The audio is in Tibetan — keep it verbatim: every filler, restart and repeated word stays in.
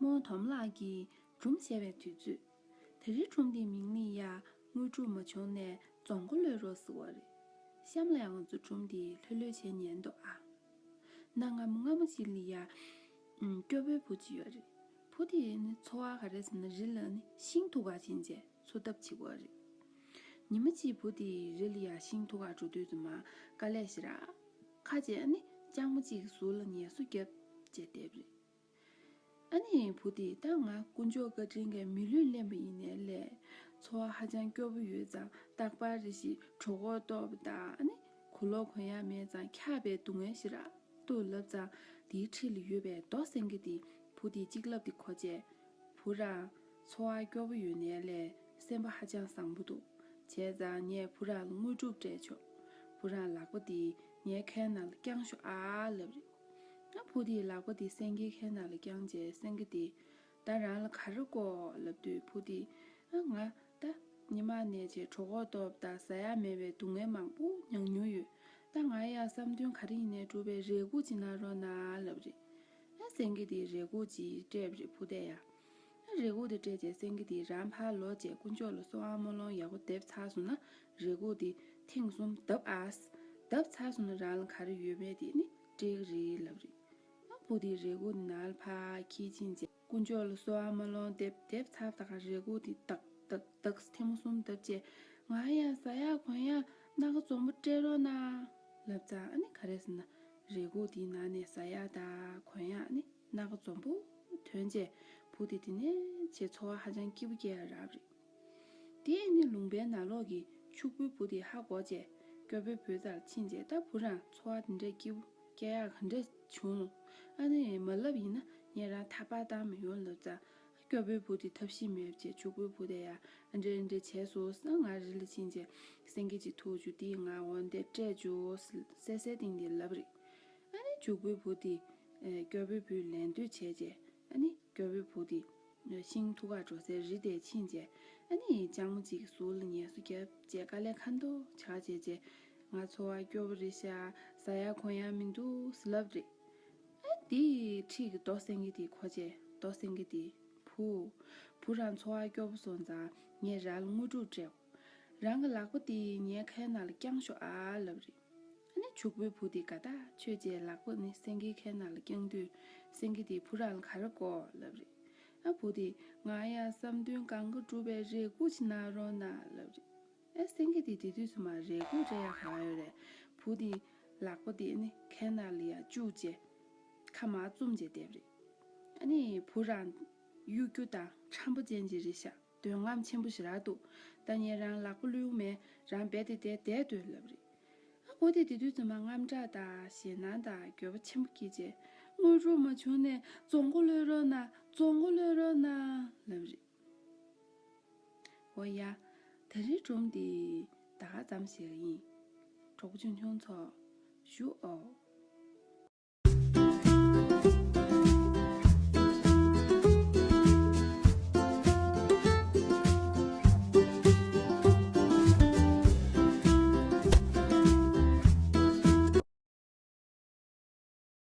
རྨོ་དོམ་ལགས་ཀྱིས་སྒྲུང་བཤད་པའི་དུས་ཚོད། དེ་རིང་སྒྲུང་དེའི་མིང་ནི་ཡ། དངོས་གྲུབ་མ་བྱུང་ནས་རྫོང་མགོ་གློད་རོགས་ཟེར་བ་རེད། གཤམ་ལ་ཡང་ང་ཚོ་སྒྲུང་དེ་ལྷོད་ལྷོད་བྱས་ཉན་དོ་ཨ། གནའ་སྔ་མོ་སྔ་མོ་ཞིག་ལ་ཡ། ཨུམ། སྐྱོ་པོའི་བུ་ཅིག་ཡོད་རེད། བུ་དེ་ནི་འཚོ་བ་ག་རེ་ཟེར་ན་རི་ལ་ནི་ཤིང་འཐུ་ག་ཕྱིན་བྱས་འཚོ་ཐབས་བྱེད་ཀྱི་ཡོད་རེད། ཉི་མ་གཅིག་བུ་དེ་རི་ལ་ཡ་ཤིང་འཐུ་ག་འགྲོ་དུས་ཙམ་མ་དཀའ་ལས་ཞེ་དྲག་ཁ་བྱས་ནི་ལྕགས་མོ་གཅིག་གི་ཟུར་ལ་ངལ་གསོ་རྒྱབ་བྱས་བསྡད་པ་རེད། ཨ་ནི་བུ་དེས་ད་ང་དཀོན་མཆོག་བཀའ་དྲིན་གྱིས་མི་ལུས་ལེན་པ་ཡིན་ནའི་ལས། འཚོ་བ་ཧ་ཅང་སྐྱོ་པོ་ཡོད་ཙང་རྟག་པར་རེ་ཞིག་གྲོད་ཁོག་ལྟོགས་པ་དང་ཨ་ནི་གོས་ལོག་གོན་ཡག་མེད་ཙང་འཁྱག་པའི་སྡུག་བསྔལ་ཞེ་དྲག་འདུག་ལབ་ཙང་དེའི་འཁྲིས་ལ་ཡོད་པའི་རྡོ་སེང་གེ་དེས་བུ་དེའི་གཅིག་ལབ་དེ་གོ་བྱས། བུ་རང་འཚོ་བ་སྐྱོ་པོ་ཡོད་ནའི་ལས་སེམས་པ་ཧ་ཅང་བཟང་པོ་འདུག་བྱས་ཙང་ངས་བུ་རང་ལ་དངོས་གྲུབ་སྤྲད་ཆོག་བུ་རང་ལག་པ་དེ་ངའི་ཁའི་ནང་ལ་བརྐྱངས་ཤོག་ཨ་ལབ་རེད། ཨ་བུ་དེའི་ལག་པ་དེ་སེང་གེའི་ཁའི་ནང་ལ་བརྐྱངས་རྗེས་སེང་གེ་དེས་ད་རང་ལ་ག་རེ་དགོས་ལབ་དུས་བུ་དེས་ཨ་ང་ད་ཉི་མ་ནས་བྱས་གྲོད་ཁོག་ལྟོགས་དང་ཟ་ཡག་མེད་པའི་སྡུག་བསྔལ་མང་པོ་མྱངས་མྱོང་ཡོད། ད་ང་ཡང་བསམ་དོན་ག་རེ་ཡིན་ནའི་འགྲུབ་པའི་རེ་སྒུག་ཅིག་གནང་རོགས་གནང་ལབ་རེད། ཨ་སེང་གེ་དེས་རེ་སྒུག་ཅིག་སྤྲད་པ་རེད་བུ་དེ་ཡ། ཨ་རེ་སྒུག་དེ་སྤྲད་རྗེས་སེང་གེ་དེས་རང་ཕར་ལོག་རྗེས་དཀོན་མཆོག་ལ་གསོལ་བ་སྨོན་ལམ་ཡག་པོ་འདེབས་ཚར་སོང་ན་རེ་སྒུག་དེ་ཐེངས་གསུམ་བརྡབ་ཨ། བརྡབ་ཚར་སོང་ན་རང་ལ་ག་རེ་ཡོད་མེད་དེ་ནི་སྤྲད་ཀྱི་རེད་ལབ་རེད། ཨ་བུ་དེས་རེ་སྒུག་དེ་ནང་ལ་ཕར་འཁྱེར་ཕྱིན་རྗེས་དཀོན་མཆོག་ལ་གསོལ་བ་སྨོན་ལམ་འདེབས་འདེབས་ཚར་ད་ག་རེ་སྒུག་དེ་ཏག་ཏག་ཏག་ཐེངས་མ་གསུམ་བརྡབ་རྗེས་ང་ཡང་ཟ་ཡག་གོན་ཡག་སྣ་ཁ་འཛོམས་པོ་སྤྲད་རོགས་གནང་ལབ་ཙང་ཨ་ནི་ག་རེ་ཟེར་ན་རེ་སྒུག་དེའི་ནང་ནས་ཟ་ཡག་དང་གོན་ཡག་ཨ་ནི་སྣ་ཁ་འཛོམས་པོ་ཐོན་རྗེས་བུ་དེ་དེ་ནས་བྱས་འཚོ་བ་ཧ་ཅང་སྐྱིད་པོ་སྐྱེལ་ཡག་རག་རེད། དེ་ནི་ལུང་པའི་ནང་ལོགས་ཀྱི་ཕྱུག་པོའི་བུ་དེ་ཧ་གོ་བྱས་སྐྱོ་པོའི་བུའི་རྩར་ཕྱིན་རྗེས་ད་བུ་རང་འཚོ་བ་དེ་འདྲས་སྐྱིད་པོ་སྐྱེལ་ཡག་ག་འདྲས་བྱུང་ལོ། ཨ་ནི་མ་ལབ་ཡིན་ན་ངས་རང་ཐག་པ་བཏང་མི་ཡོང་ལབ་ཙང་སྐྱོ་པོའི་བུ་དེ་ཐབས་ཤེས་མེད་བྱས་ཕྱུག་པོའི་བུ་དེ་ཡ་ཨ་འདྲས་འདྲས་བྱས་སོང་ང་རི་ལ་ཕྱིན་རྗེས་སེང་གེ་ཅིག་ཐུག་བཅུག་དེས་ང་འོ་འདས་སྤྲད་བཅུག་སལ་སལ་སྟེང་དེ་ལབ་རེད། ཨ་ནི་ཕྱུག་པོའི་བུ་དེ་སྐྱོ་པོའི་བུས་ལན་ལྟོས་བྱས་རྗེས་ཨ་ནི་སྐྱོ་པོའི་བུ་དེ་ཤིང་འཐུ་ག་འགྲོ་སའི་རི་དེར་ཕྱིན་རྗེས་ཨ་ནི་ལྕགས་མོ་གཅིག་གི་ཟུར་ལ་ངལ་གསོ་བརྒྱབ་རྗེས་དཀའ་ལས་ཁ་མདོག་ཆགས་བྱས་རྗེས་ང་འཚོ་བ་སྐྱོ་པོ་རེད་ཤག་ཟ་ཡག་གོན་ཡག་མི་འདུག་ཟེར་ལབ་རེད། ཨ་དེའི་འཁྲིས་ཀྱི་རྡོ་སེང་གེ་དེ་གོ་རྗེས་རྡོ་སེང་གེ་དེས་བུ། བུ་རང་འཚོ་བ་སྐྱོ་པོ་སོང་ཙང་ངས་རང་ལ་དངོས་གྲུབ་སྤྲད། རང་གི་ལག་པ་དེ་ངའི་ཁའི་ནང་ལ་བརྐྱངས་ཤོག་ཨ་ལབ་རེད། ཨ་ནི་ཕྱུག་པོའི་བུ་དེ་དགའ་ཐག་ཆོད་རྗེས་ལག་པ་ནི་སེང་གེའི་ཁའི་ནང་ལ་བརྐྱངས་དུས་སེང་གེ་དེས་བུ་རང་ལ་ག་རེ་དགོས་ལབ་རེད། ཨ་བུ་དེས་ང་ཡང་བསམ་དོན་གང་ག་འགྲུབ་པའི་རེ་སྒུག་ཅིག་གནང་རོགས་གནང་ལབ་རེད། ཨ་སེང་གེ་དེས་དེ་དུས་སུ་མ་རེ་སྒུག་སྤྲད་ཡག་ག་ཡོད་རེད། བུ་དེའི་ལག་པ་དེ་ནི་ཁའི་ནང་ལ་ཡར་བཅུག་རྗེས་ཁ་མར་བཙུམ་རྗེས་བསྡད་པ་རེད། ཨ་ནི་བུ་རང་གཡོ་སྒྱུ་དང་ཁྲམ་པ་ཅན་ཅིག་རེད་ཤག་འདོད་རྔམ་ཆེན་པོ་ཞེ་དྲག་འདུག་ད་ངས་རང་ལག་པ་བླུགས་མེད་རང་རྦད་དེ་བསྡད་བསྡད་སྡོད་ལབ་རེད། ཨ་བུ་དེས་དེ་དུས་ཙམ་པ་དངངས་སྐྲག་དང་ཞེད་སྣང་དང་འགྱོད་པ་ཆེན་པོ་སྐྱེས་རྗེས་དངོས་གྲུབ་མ་བྱུང་ནས་རྫོང་མགོ་གློད་རོགས་གནང་རྫོང་མགོ་གློད་རོགས་གནང་ལབ་རེད། འོ་ཡ། ད་རེས་སྒྲུང་འདི་ད་ག་ཙམ་ཞིག་ཡིན། གྲོགས་པོ་ཆུང་ཆུང་ཚོ། བཞུགས་ཨོ།